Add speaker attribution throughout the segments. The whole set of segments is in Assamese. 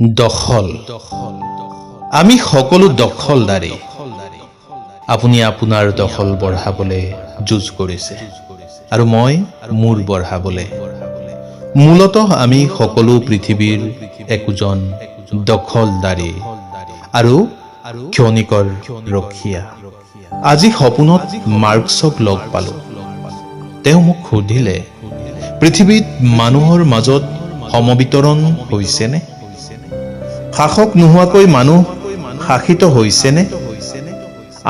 Speaker 1: দখল। আমি সকলো দখলদাৰী। আপুনি আপোনাৰ দখল বঢ়াবলৈ যুঁজ কৰিছে আৰু মই মোৰ বঢ়াবলৈ। মূলতঃ আমি সকলো পৃথিৱীৰ একোজন দখলদাৰী আৰু ক্ষণিকৰ ৰখীয়া। আজি সপোনত মাৰ্ক্সক লগ পালো। তেওঁ মোক সুধিলে, পৃথিৱীত মানুহৰ মাজত সমবিতৰণ হৈছেনে? শাসক নোহোৱাকৈ মানুহ শাসিত হৈছেনে?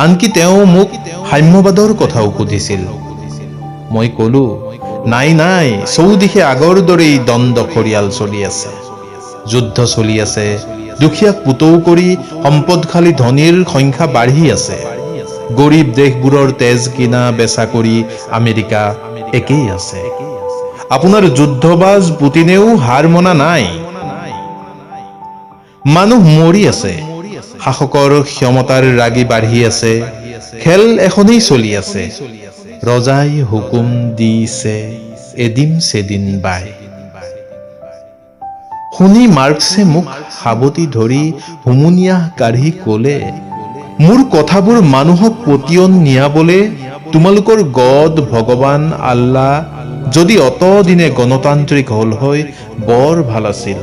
Speaker 1: আনকি তেওঁ মোক সাম্যবাদৰ কথাও সুধিছিল। মই কলো, নাই নাই, চৌদিশে আগৰ দৰেই দ্বন্দ্ব খৰিয়াল চলি আছে, যুদ্ধ চলি আছে, দুখীয়াক পুতৌ কৰি সম্পদশালী ধনীৰ সংখ্যা বাঢ়ি আছে, গৰীব দেশবোৰৰ তেজ কিনা বেচা কৰি আমেৰিকা একেই আছে, আপোনাৰ যুদ্ধবাজ পুটিনেও হাৰ মনা নাই, মানুহ মৰি আছে, শাসকৰ ক্ষমতাৰ ৰাগি বাঢ়ি আছে, খেল এখনেই চলি আছে, ৰজাই হুকুম দিছে এদিন চেদিন বাই। শুনি মাৰ্ক্সে মোক সাৱটি ধৰি হুমুনিয়াহ কাঢ়ি কলে, মোৰ কথাবোৰ মানুহক পতিয়ন নিয়াবলে তোমালোকৰ গড ভগৱান আল্লাহ যদি অতদিনে গণতান্ত্ৰিক হল হৈ বৰ ভাল আছিল।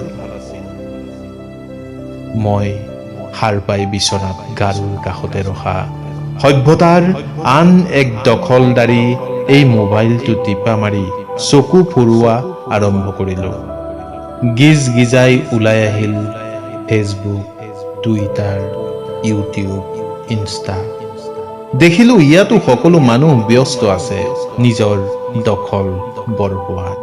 Speaker 1: মই সাৰ পাই বিচনাত গাৰুৰ কাষতে ৰখা সভ্যতাৰ আন এক দখলদাৰী এই মোবাইলটো টিপা মাৰি চকু ফুৰোৱা আৰম্ভ কৰিলো। গিজ গিজাই ওলাই আহিল ফেচবুক, টুইটাৰ, ইউটিউব, ইনষ্টা। দেখিলো ইয়াতো সকলো মানুহ ব্যস্ত আছে নিজৰ দখল বঢ়োৱাত।